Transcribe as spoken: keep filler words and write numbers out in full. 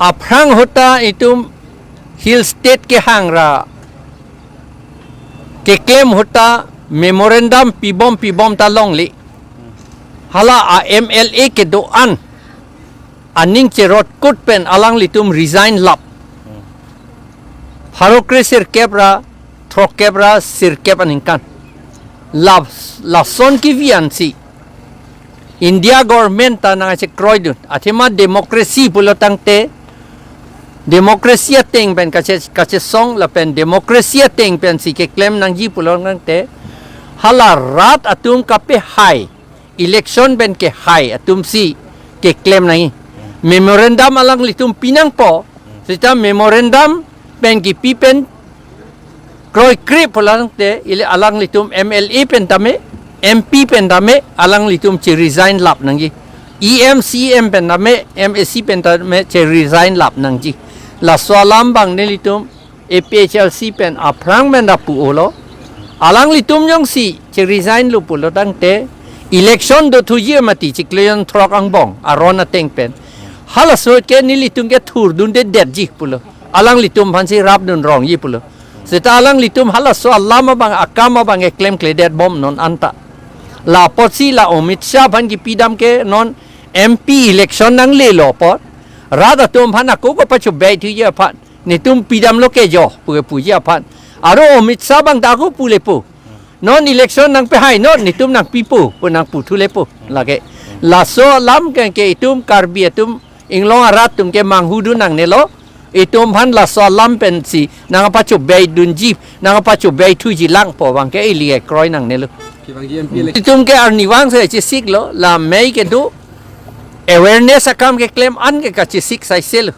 aphrang ahut ta itum Hill State kehang ra keklem ahut ta memorandum pibom pibom ta longle. Hala a M L A kedo-an aning cherotkut pen alanglitum resign lap. Pharo kre sirkep ra throkkep ra sirkep aningkan. Lap, lason kevi ansi India government ta nangchekroi dun. Athema democracy pulo tangte, democracy ateng pen kache, kachesong lapen democracy ateng pensi keklem nangji pulo tangte, hala rat atum kapehai, election pen kehai atumsi keklem nangji. Memorandum alanglitum pinangpo, seta memorandum pen kipi pen kroikre pulo tangte, ili alanglitum M L A pen tame, M P pen tame, alanglitum cheresign lap nangji. E M, C E M pen tame, M A C pen tame cheresign lap nangji. Laso alam abang nelitum A P H L C pen aphrang pen ta pu-olo. Alanglitum jongsi cheresign lo pulo tangte, election dothuji mati chiklo jon throk angbong aron ateng pen. Halaso ke nelitum ke thurdundedetji pulo. Alanglitum aphansi rapdun rongji pulo. Seta alanglitum halaso alam abang akam abang keklemkledet bom non anta. La apotsi la Amit Shah aphan kipidam ke non M P election nanglelo apot, rat atum aphan ako kopachobei thuji aphan, netum pidamlo ke jo pu kepuji aphan. Aro Amit Shah abang ta ako pulepo, non election nangpehai non, netum nangpipo pu nangputhulepo. Lake laso alam ke, ke itum Karbi atum inglong arat atum ke manghudun nangnelo. Itum aphan laso alam pensi nangpachobeidunji, nangpachobeithuji lang pu abang ke ili kekroi nangnelo. Kevangji M P election. Itum ke arnivang si chesiklo, la mei kedo, awareness akam keklem an ke kachesik saiselo.